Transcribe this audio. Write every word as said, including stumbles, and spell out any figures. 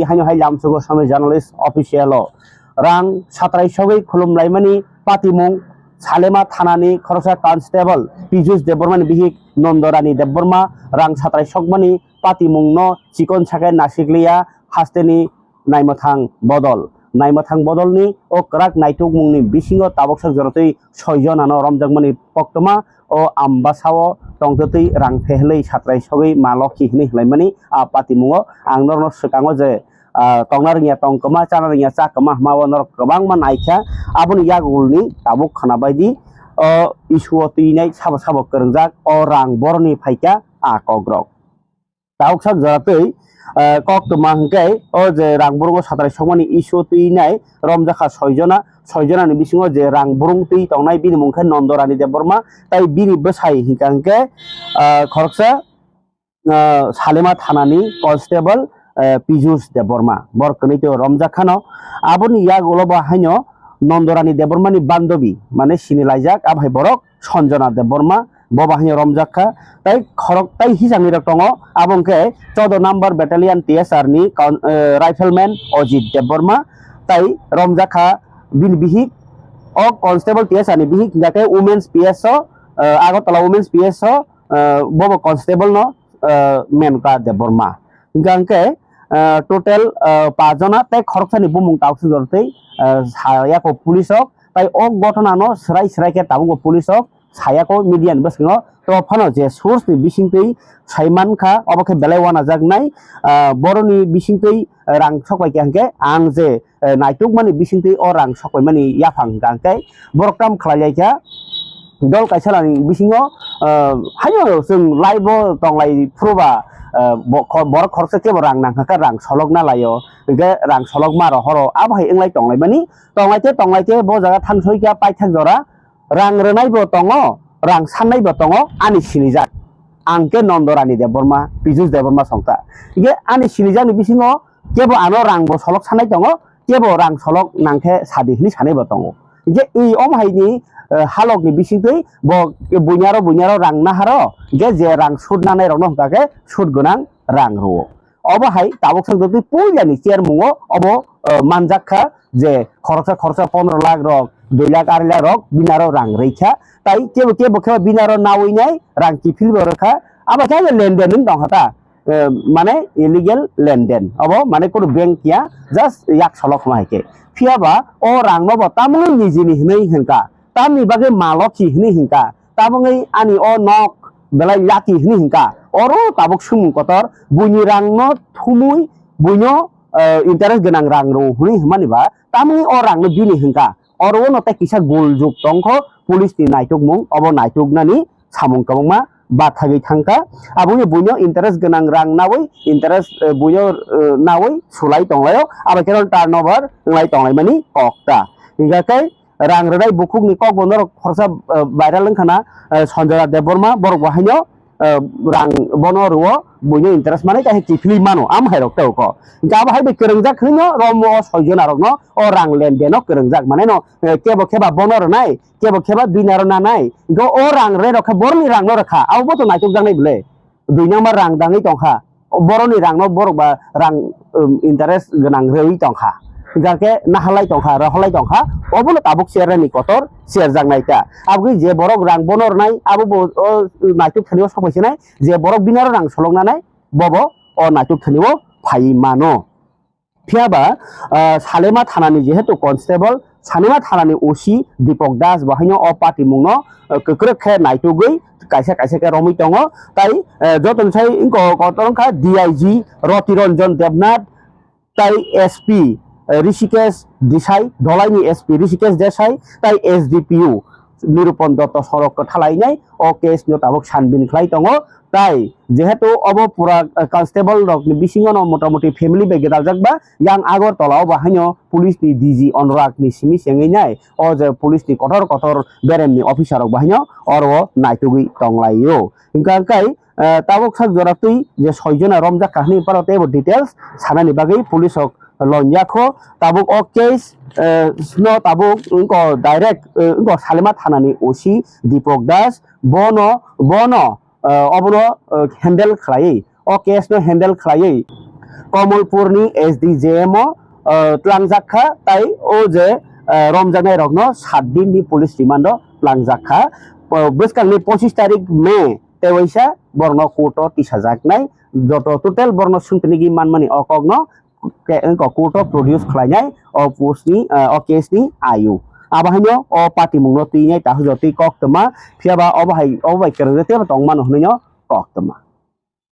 Haino hai Lamsugo Somoi Journalist Official o rang satrai sogwi khulumlaimani patimung Salema thanani khoroksa constable Pijus Debbarmani bihik Nondorani Debbarma rang satrai sokmani patimungno chikon sakhe nasikliya hasteni naimwthang bodol. Naimwthang bodolni o kwrak naitukmungni bisingo tabuksak jorotwi soi jonano romjakmani koktwma o ambasao tongtwtwi rang phehlwi satrai sogwi ma lokhi hwnwi hwlaimani a patimungo ang norokno swkango je, ah, tongna rwngya tong kwma, chana rwngya cha kwma hwnma o norok kwbangma naikha. Aboni yagulni tabuk khwnabaidi o issue o twinai sabo sabo kwrwngjak o rang boroni phaikha a kokrok. Tabuksak jora twi, ah, koktwma hwnkhe o je rang burungo satrai sokmani issue o twinai romjakha soi jona, soi jonani bisingo je rang burung twi tongnai bini mung khe Nondorani Debbarma, tai bini bwsai hwnkha hwnkhe, ah, khoroksa, ah, Salema thanani constable, ah, Pijus Debbarma, borok kwnwi twi romjak khano. Aboni yagulo bo haino Nondorani Debbarmani bandobi, mane sinilaijak, abo hai borok Sanjana Debbarma, bo bahai romjak kha. Tai khorok tai hisangni rok tongo, abo hwnkhe chaudo number battalion T S R ni kaun-, eh, rifleman Ajit Debbarma, tai romjak kha bini bihik. O constable T S R ni bihik hingkha khe women's P S o, eh, Agartala women's P S o, eh, bobo constable no, eh, Menka Debbarma. Hingkha hwnkhe, eh, total, eh, pach jona tei khoroksani bumung tabuk se jortwi, eh, sayako police rok. Tai o ghotona no swrai swrai khe tabuk bo police rok sayako media ni bwskango. To phano je source ni bisingtwi sai mankha, obo khe belai wanajaknai, ah, boroni bisingtwi rang sokpai kha hwnkhe ang je, eh, naitukmani bisingtwi o rang sokpaimani yaphang hwnkha hwnkhe borok tamo khlai lai kha, dol kaisalani bisingo, ah, haino chwng live o tonglai phuru ba, ah, bo-, kho-, borok khoroksa kebo rang nangkha khe rang solokna laio, hwnkhe rang solokma rohoro abo hai wnglai tonglaimani, tonglai khe tonglai khe bo jaga thang soi kha paithak jora. Rang rwnai bo tongo, rang sannai bo tongo, ani sinijak. Ang khe Nondorani Debbarma, Pijus Debbarma songkha. Hingkhe ani sinijakni bisingo kebo ano rang bo solok sannai tongo, kebo rang solok nangkhe sadi hwnwi sanai bo tongo. Hingkhe i omo haini, eh, halokni bisingtwi bo buinaro, buinaro rang naharo, hingkhe je rang sud nanai rokno hwnkha khe sud gwnang rang rwo. Obo hai tabuk sak dotwi puilani chairmungo obo, eh, manjak kha je khoroksa khoroksa pondro lakh rok, dui lakh arai lakh rok bini aro rang rwi kha. Tai kebo kebo khe bini aro nawi nai rang kiphil bo rwkha. Abo khe lenden wng tong kha ta, eh, mane illegal lenden. Obo mane kunu bank ya, just yak solok ma hai khe. Phiya ba o rang no bo tamoni nijini hwnwi hwnkha. Tamni bagwi malokhi hwnwi hwnkha. Tabangwi ani o nok belai laki hwnwi hwnkha. Oro tabuk swngmung kotor, buini rangno thumwi buino, eh, interest gwnang rang rw hwnwi hwnmani ba, tamni o rangno bini hwnkha. Oro no tei kisa goljok tongkho, police ni naitukmung, obo naituknani samung kwbangma bathagwi thangkha. Aboni buino interest gwnang rang nawi, interest, eh, buino, eh, nawi sulai tonglaio, abo khe turnover wnglai tonglaimani kok ta. Hingkha khe rang rwnai bukhukni kok bo norok khoroksa, eh, viral wngkha na, eh, Sanjana Debbarma, borok bo haino, eh, rang bono rwo, buino interest manwi kaisa kiphilwi mano, am hai rok tei kho. Hingkhe abo hai bai kwrwngjak hwnwi no, romo o soi jona rokno o rang lendeno kwrwngjak, mane no, eh, kebo khe ba bono rwnai, kebo khe ba bini aro nanai, hingkhe o rang rwnai rok khe borokni rang no rwkha, abo bo to naitukjaknai bwle. Dui number rang dangwi tongkha. Boroni rangno borok ba rang, um, interest gwnang rwi tongkha. Hingkha khe naharlai tongkha, rohorlai tongkha, obono tabuk chernani kotor cherjaknai ta. Aboni je borok rang bono rwnai, abo bo o naituk thani o sokpaisinai, je borok bini aro rang soloknanai, bobo o naituk thani o phaiwi mano. Phiya ba, ah, Salema thanani jehetu constable, Salema thanani O C Deepak Das bo haino o patimungno, ah, kwkrwk khe naitugwi kaisa kaisa khe romwi tongo. Tai, eh, joto ni sai wngkha kotor wngkha D I G Roti Ranjan Debnath, tai S P, eh, Rishikesh Desai, Dholaini S P Rishikesh Desai, tai S D P O Nirupon Dotto sorok kwthalainai o case no tabuk sanbin khlai tongo. Tai jehetu obo pura, eh, constable rokni bisingo no motamoti family bai gwdaljak ba, yang Agartala o bo haino police ni D G Anurag ni simi chengwi nai o je police ni kotor kotor berem ni officer rok bo haino oro naitugwi tonglaio. Hingkha khe, eh, tabuk sak jora twi je soi jona romjak kha hwnwi phano teibo details sanani bagwi police rok lonjakho. Tabuk o case, eh, no tabuk wngkha direct, eh, wngkha Salema thanani O C Deepak Das, bono, bono, eh, obono, eh, handle khlaiwi, o case no handle khlaiwi, Komolpurni S D J M o, ah, tlangjak kha, tai o je, ah, romjaknai rokno sat din ni police remand o tlangjak kha. Ah, bwskangni pochis tarik May tei waisa borokno court o tisajaknai, joto total borokno swngtini gwi manmani o kokno ke-, wngkha court o produce khlainai o post ni, ah, o case ni ayu. Abo haino o patimung no twinai tahu jotwi koktwma, phiya ba obo hai, obo bai kwrwngwi teibo tongmano hwnwi no koktwma.